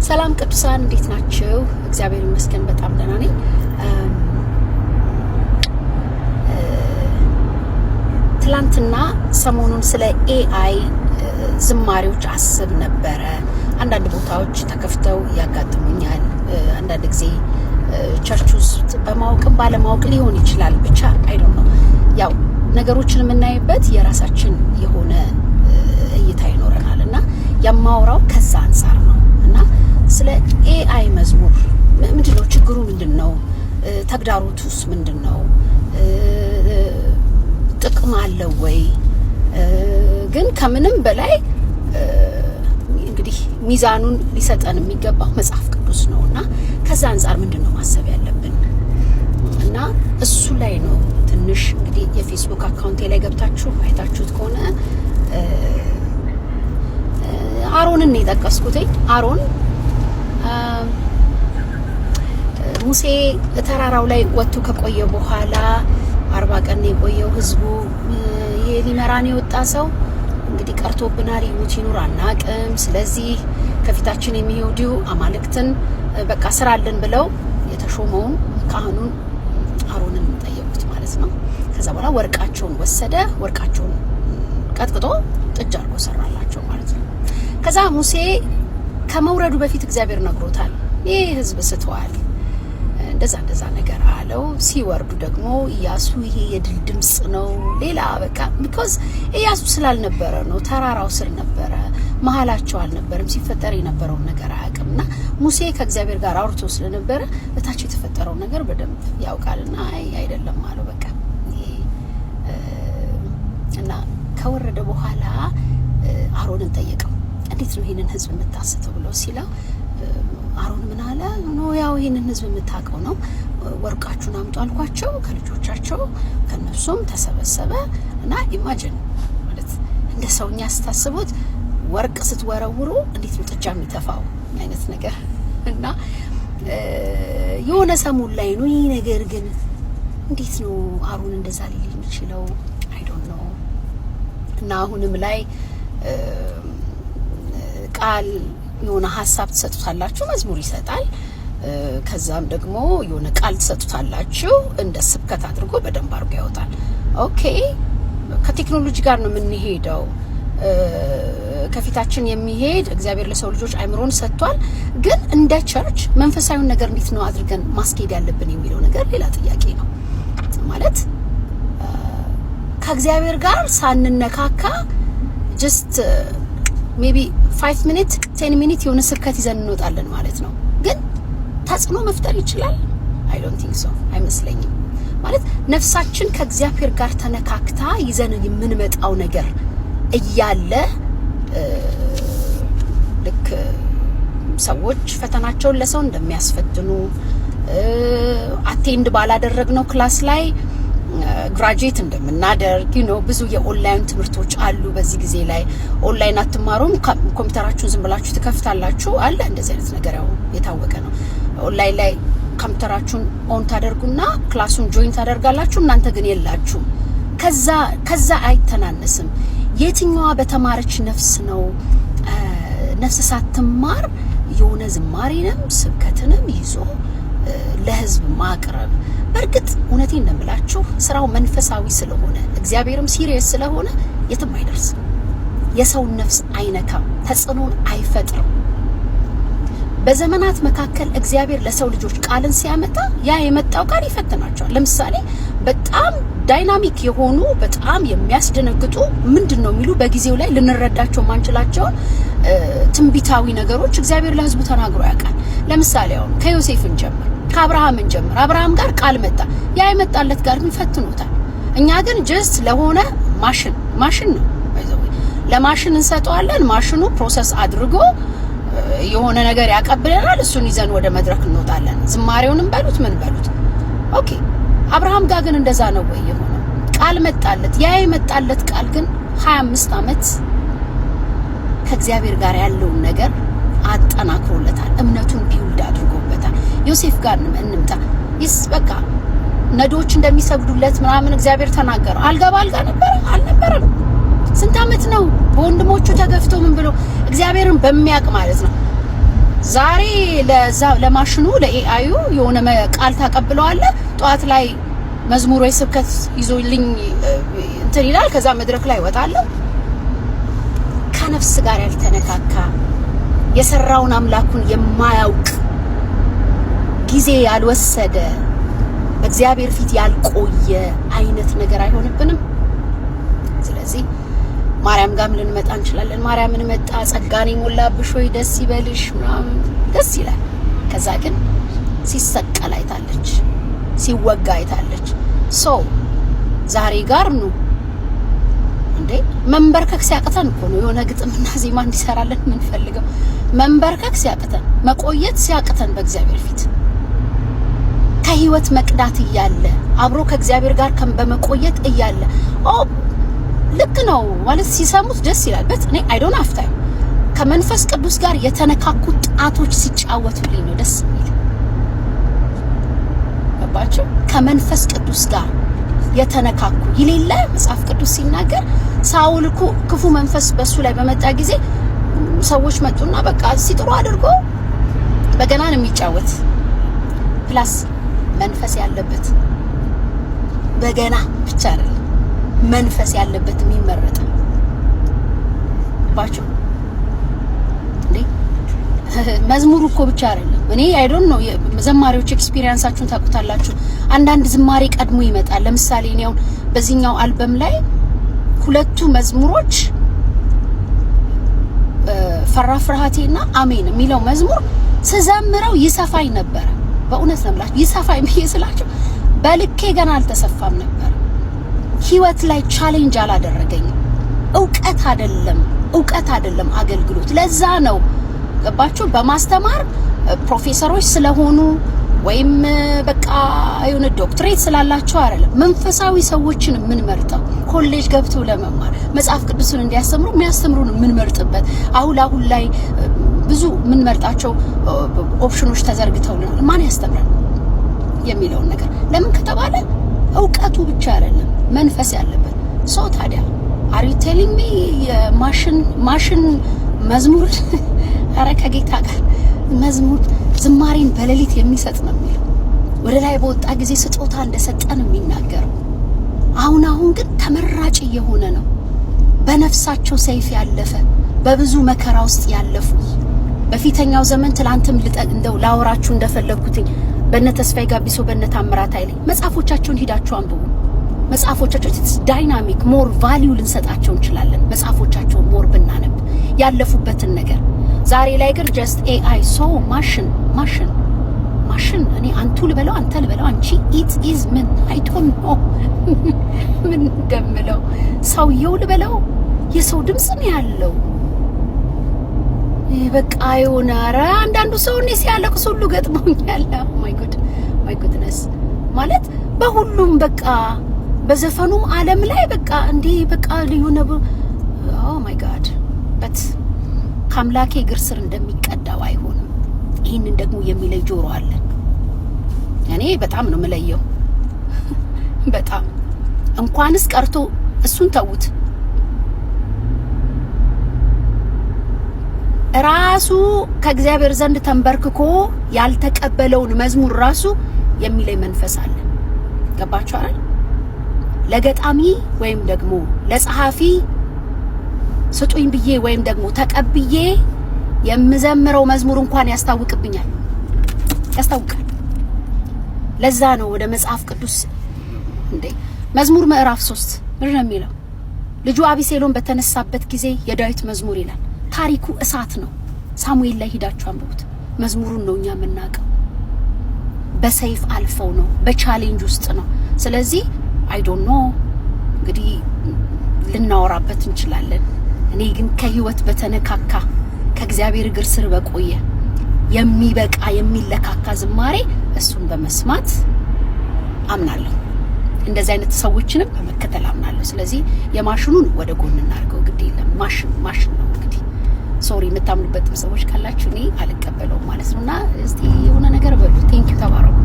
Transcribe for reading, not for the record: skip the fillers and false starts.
ሰላም ቅዱሳን፣ እንዴት ናችሁ? እግዚአብሔር ይመስገን በጣም ደህና ነኝ። ትላንትና ሰሞኑን ስለ AI ዝማሬዎች አስብ ነበረ። አንዳንድ ቦታዎች ተከፍተው ያጋጥሙኛል። አንዳንድ ጊዜ church ውስጥ በማወቅም ባለማወቅ ሊሆን ይችላል። ብቻ I don't know፣ ያው ነገሮችን የምናይበት የራሳችን የሆነ እይታ ይኖረናል እና የማወራው ከዛ አንጻር ነው። እና ስለ AI መዝሙር ምንድን ነው ችግሩ? ምንድን ነው ተግዳሮቱስ? ምንድን ነው? ጥቅም አለው ወይ? ግን ከምንም በላይ እንግዲህ ሚዛኑን ሊሰጠን የሚገባው መጽሐፍ ቅዱስ ነው እና ከዛ አንጻር ምንድን ነው ማሰብ ያለብን? እና እሱ ላይ ነው ትንሽ እንግዲህ የፌስቡክ account ኤ ላይ ገብታችሁ አይታችሁት ከሆነ አሮንን የጠቀስኩትኝ። አሮን ሙሴ ተራራው ላይ ወጥቶ ከቆየ በኋላ፣ 40 ቀን የቆየው፣ ህዝቡ ይሄ ሊመራን የወጣ ሰው እንግዲህ ቀርቶብናል፣ ይሙት ይኑር አናቅም። ስለዚህ ከፊታችን የሚሄዱ አማልክትን በቃ ስራልን ብለው የተሾመውን ካህኑን አሮንን ጠየቁት ማለት ነው። ከዛ በኋላ ወርቃቸውን ወሰደ። ወርቃቸውን ቀጥቅጦ ጥጃ አድርጎ ሰራላቸው ማለት ነው። ከዛ ሙሴ ከመውረዱ በፊት እግዚአብሔር ነግሮታል። ይህ ህዝብ ስተዋል፣ እንደዛ እንደዛ ነገር አለው። ሲወርዱ ደግሞ ኢያሱ ይሄ የድል ድምጽ ነው፣ ሌላ በቃ because ኢያሱ ስላልነበረ ነው። ተራራው ስር ነበረ፣ መሀላቸው አልነበረም። ሲፈጠር የነበረውን ነገር አያውቅም። እና ሙሴ ከእግዚአብሔር ጋር አውርቶ ስለነበረ እታች የተፈጠረውን ነገር በደንብ ያውቃልና አይ አይደለም አለው። በቃ እና ከወረደ በኋላ አሮንን ጠየቀው። እንዴት ነው ይህንን ህዝብ የምታስተው ብሎ ሲለው አሮን ምን አለ? No፣ ያው ይህንን ህዝብ የምታውቀው ነው። ወርቃችሁን አምጡ አልኳቸው፣ ከልጆቻቸው ከነሱም ተሰበሰበ። እና imagine ማለት እንደ ሰውኛ ስታስቡት ወርቅ ስትወረውሩ እንዴት ነው ጥጃ የሚተፋው አይነት ነገር። እና የሆነ ሰሞን ላይ ነው ይህ ነገር። ግን እንዴት ነው አሮን እንደዛ ሊል የሚችለው? I don't know። እና አሁንም ላይ ቃል የሆነ ሀሳብ ትሰጡታላችሁ፣ መዝሙር ይሰጣል። ከዛም ደግሞ የሆነ ቃል ትሰጡታላችሁ፣ እንደ ስብከት አድርጎ በደንብ አድርጎ ያወጣል። Okay፣ ከቴክኖሎጂ ጋር ነው የምንሄደው። ከፊታችን የሚሄድ እግዚአብሔር ለሰው ልጆች አይምሮን ሰጥቷል። ግን እንደ church መንፈሳዊውን ነገር እንዴት ነው አድርገን ማስኬድ ያለብን የሚለው ነገር ሌላ ጥያቄ ነው። ማለት ከእግዚአብሔር ጋር ሳንነካካ just maybe 5 minute, 10 minute የሆነ ስብከት ይዘን እንወጣለን ማለት ነው። ግን ተጽዕኖ መፍጠር ይችላል? I don't think so፣ አይመስለኝም። ማለት ነፍሳችን ከእግዚአብሔር ጋር ተነካክታ ይዘን የምንመጣው ነገር እያለ ልክ ሰዎች ፈተናቸውን ለሰው እንደሚያስፈትኑ፣ attend ባላደረግነው class ላይ graduate እንደምናደርግ፣ ብዙ የኦንላይን ትምህርቶች አሉ። በዚህ ጊዜ ላይ ኦንላይን አትማሩም፣ ኮምፒውተራችሁን ዝም ብላችሁ ትከፍታላችሁ አለ። እንደዚህ አይነት ነገር ያው የታወቀ ነው። ኦንላይን ላይ ኮምፒውተራችሁን on ታደርጉና class ኡን join ታደርጋላችሁ። እናንተ ግን የላችሁም። ከዛ አይተናነስም። የትኛዋ በተማረች ነፍስ ነው ነፍስ ሳትማር የሆነ ዝማሬንም ስብከትንም ይዞ ለህዝብ ማቅረብ? በእርግጥ እውነቴን ነው የምላችሁ፣ ስራው መንፈሳዊ ስለሆነ እግዚአብሔርም serious ስለሆነ የትም አይደርስም። የሰውን ነፍስ አይነካም፣ ተጽዕኖን አይፈጥርም። በዘመናት መካከል እግዚአብሔር ለሰው ልጆች ቃልን ሲያመጣ ያ የመጣው ቃል ይፈትናቸዋል። ለምሳሌ በጣም dynamic የሆኑ፣ በጣም የሚያስደነግጡ፣ ምንድን ነው የሚሉ፣ በጊዜው ላይ ልንረዳቸው ማንችላቸውን ትንቢታዊ ነገሮች እግዚአብሔር ለሕዝቡ ተናግሮ ያውቃል። ለምሳሌ አሁን ከዮሴፍ እንጀምር፣ ከአብርሃም እንጀምር። አብርሃም ጋር ቃል መጣ። ያ የመጣለት ጋር ግን ፈትኖታል። እኛ ግን just ለሆነ ማሽን፣ ማሽን ነው፣ ለማሽን እንሰጠዋለን። ማሽኑ process አድርጎ የሆነ ነገር ያቀብለናል። እሱን ይዘን ወደ መድረክ እንወጣለን። ዝማሬውንም በሉት ምን በሉት። Okay፣ አብርሃም ጋር ግን እንደዛ ነው ወይ የሆነው? ቃል መጣለት። ያ የመጣለት ቃል ግን 25 ዓመት ከእግዚአብሔር ጋር ያለውን ነገር አጠናክሮለታል። እምነቱን build አድርጎበታል። ዮሴፍ ጋር እንምጣ። ይስ በቃ ነዶዎች እንደሚሰግዱለት ምናምን እግዚአብሔር ተናገረው። አልጋ በአልጋ ነበረ አልነበረም? ስንት ዓመት ነው በወንድሞቹ ተገፍቶ ምን ብሎ እግዚአብሔርን በሚያውቅ ማለት ነው። ዛሬ ለዛ ለማሽኑ ለ AI ዩ የሆነ ቃል ታቀብለዋለህ። ጠዋት ላይ መዝሙር ወይ ስብከት ይዞልኝ እንትን ይላል። ከዛ መድረክ ላይ እወጣለሁ። ከነፍስ ጋር ያልተነካካ፣ የሰራውን አምላኩን የማያውቅ፣ ጊዜ ያልወሰደ፣ በእግዚአብሔር ፊት ያልቆየ አይነት ነገር አይሆንብንም? ስለዚህ ማርያም ጋርም ልንመጣ እንችላለን። ማርያምን መጣ፣ ጸጋን የሞላብሽ ሆይ ደስ ይበልሽ ምናምን ደስ ይላል። ከዛ ግን ሲሰቀል አይታለች፣ ሲወጋ አይታለች። So ዛሬ ጋር ኑ እንዴ፣ መንበርከክ ሲያቅተን እኮ ነው የሆነ ግጥምና ዜማ እንዲሰራለን የምንፈልገው። መንበርከክ ሲያቅተን፣ መቆየት ሲያቅተን፣ በእግዚአብሔር ፊት ከህይወት መቅዳት እያለ፣ አብሮ ከእግዚአብሔር ጋር በመቆየት እያለ፣ ኦ ልክ ነው ማለት ሲሰሙት ደስ ይላል። But እኔ I don't have time። ከመንፈስ ቅዱስ ጋር የተነካኩ ጣቶች ሲጫወቱልኝ ነው ደስ የሚል። ገባችሁ? ከመንፈስ ቅዱስ ጋር የተነካኩ ይሌለ መጽሐፍ ቅዱስ ሲናገር ሳውል እኮ ክፉ መንፈስ በሱ ላይ በመጣ ጊዜ ሰዎች መጡና በቃ ሲጥሩ አድርጎ በገና ነው የሚጫወት፣ plus መንፈስ ያለበት፣ በገና ብቻ አይደለም፣ መንፈስ ያለበት የሚመረጥ ባቸው እንዴ። መዝሙሩ እኮ ብቻ አይደለም። እኔ I don't know፣ ዘማሪዎች experience ኣችሁን ታውቁታላችሁ። አንዳንድ ዝማሬ ቀድሞ ይመጣል። ለምሳሌ እኔ አሁን በዚህኛው አልበም ላይ ሁለቱ መዝሙሮች ፈራ ፍርሃቴና አሜን የሚለው መዝሙር ስዘምረው ይሰፋኝ ነበረ። በእውነት ነው የምላችሁ፣ ይሰፋኝ ብዬ ስላችሁ በልኬ ገና አልተሰፋም ነበር። ህይወት ላይ challenge አላደረገኝም። እውቀት አይደለም፣ እውቀት አይደለም አገልግሎት። ለዛ ነው፣ ገባችሁ? በማስተማር ፕሮፌሰሮች ስለሆኑ ወይም በቃ የሆነ ዶክትሬት ስላላቸው አይደለም። መንፈሳዊ ሰዎችን የምንመርጠው ኮሌጅ ገብቶ ለመማር መጽሐፍ ቅዱስን እንዲያስተምሩ የሚያስተምሩን የምንመርጥበት አሁን አሁን ላይ ብዙ የምንመርጣቸው ኦፕሽኖች ተዘርግተውልናል። ማን ያስተምራል የሚለውን ነገር ለምን ከተባለ እውቀቱ ብቻ አይደለም፣ መንፈስ ያለበት ሰው። ታዲያ are you telling me የማሽን ማሽን መዝሙር፣ ኧረ ከጌታ ጋር መዝሙር ዝማሬን በሌሊት የሚሰጥ ነው የሚለው። ወደ ላይ በወጣ ጊዜ ስጦታ እንደሰጠ ነው የሚናገረው። አሁን አሁን ግን ተመራጭ እየሆነ ነው። በነፍሳቸው ሰይፍ ያለፈ፣ በብዙ መከራ ውስጥ ያለፉ፣ በፊተኛው ዘመን ትላንትም እንደው ላወራችሁ እንደፈለግኩትኝ በነ ተስፋዬ ጋቢሶ፣ በነ ታምራት ኃይሌ መጽሐፎቻቸውን ሂዳችሁ አንብቡ። መጽሐፎቻቸው dynamic፣ more value ልንሰጣቸው እንችላለን። መጽሐፎቻቸውን more ብናነብ ያለፉበትን ነገር። ዛሬ ላይ ግን just AI፣ so ማሽን ማሽን ማሽን፣ እኔ አንቱ ልበለው፣ አንተ ልበለው፣ አንቺ፣ it is ምን፣ I don't know ምን እንደምለው፣ ሰውየው ልበለው፣ የሰው ድምፅ ነው ያለው። በቃ የሆነ ኧረ አንዳንዱ ሰው እኔ ሲያለቅስ ሁሉ ገጥሞኛል። My God, my goodness፣ ማለት በሁሉም በቃ በዘፈኑም ዓለም ላይ በቃ እንዲህ በቃ ልዩ ነው። Oh my God, but ከአምላኬ እግር ስር እንደሚቀዳው አይሆንም። ይህንን ደግሞ የሚለይ ጆሮ አለ። እኔ በጣም ነው የምለየው። በጣም እንኳንስ ቀርቶ እሱን ተዉት። ራሱ ከእግዚአብሔር ዘንድ ተንበርክኮ ያልተቀበለውን መዝሙር ራሱ የሚለይ መንፈስ አለ። ገባችሁ አይደል? ለገጣሚ ወይም ደግሞ ለጸሐፊ ስጡኝ ብዬ ወይም ደግሞ ተቀብዬ የምዘምረው መዝሙር እንኳን ያስታውቅብኛል፣ ያስታውቃል። ለዛ ነው ወደ መጽሐፍ ቅዱስ እንዴ፣ መዝሙር ምዕራፍ 3 ምንድን ነው የሚለው? ልጁ አቢሴሎም በተነሳበት ጊዜ የዳዊት መዝሙር ይላል። ታሪኩ እሳት ነው። ሳሙኤል ላይ ሂዳችሁ አንብቡት። መዝሙሩን ነው እኛ የምናውቀው። በሰይፍ አልፈው ነው፣ በ challenge ውስጥ ነው። ስለዚህ I don't know፣ እንግዲህ ልናወራበት እንችላለን። እኔ ግን ከህይወት በተነካካ፣ ከእግዚአብሔር እግር ስር በቆየ የሚበቃ የሚለካካ ዝማሬ እሱን በመስማት አምናለሁ። እንደዚህ አይነት ሰዎችንም በመከተል አምናለሁ። ስለዚህ የማሽኑን ወደ ጎን እናድርገው፣ ግድ የለም፣ ማሽን ማሽን ነው። እንግዲህ sorry፣ የምታምኑበትም ሰዎች ካላችሁ እኔ አልቀበለውም ማለት ነው። እና እስቲ የሆነ ነገር በሉ። Thank you፣ ተባረኩ።